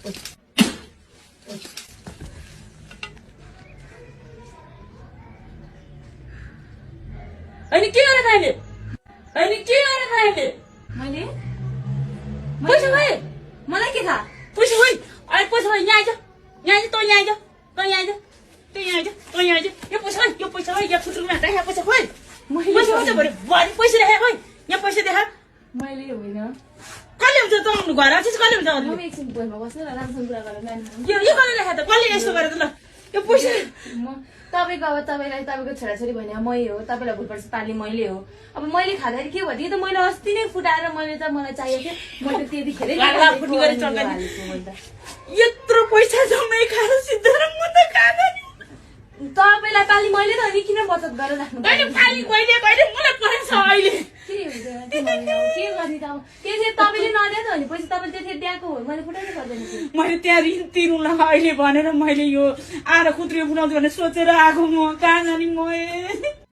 अनि के गरेर खाइले अनि के गरेर खाइले मैले पैसा भाइ मलाई के थाहा पैसा भाइ अहिले पैसा भाइ यहाँ आइज त यहाँ आइज त यहाँ आइज त यहाँ आइज त यहाँ आइज यो पैसा भाइ यहाँ फुटुरमा राखेको पैसा खोइ पैसा हुन्छ भरे भरे पैसा राखेको खोइ यहाँ पैसा देखा मैले होइन कसले हुन्छ त घर आउँछ कसले हुन्छ म एकछिन बोलमा बस्नु न राम्रोसँग कुरा गरेर नानी यो कसले राखे त कसले यस्तो गरेर ल यो पैसा म तपाईको अब तपाईलाई तपाईको छोराछोरी भने मै हो तपाईलाई भोलिपर्सि पाल्ने मैले हो अब मैले खाँदाखेरि के भयो त मैले अस्ति नै फुटाएर मैले त मलाई चाहिएको थियो मैले त्यतिखेरै फुटी गरेर चल्का यत्रो पैसा जम्मै खाएर सिद्धर म त खाँदैन तपाईलाई पाल्ने मैले त अनि किन बचत गरेर राख्नु कहिले पाली कहिले मलाई परेछ अहिले के हुन्छ के गर्ने त अब के चाहिँ तपाईले नदिए त भने पैसा तपाईले त्यति दिएको हो मैले फुटाउनु पर्दैन मैले त्यहाँ ऋण तिर्नु अहिले भनेर मैले यो आएर खुत्रियो फुटाउँछु भनेर सोचेर आएको म कहाँ जाने म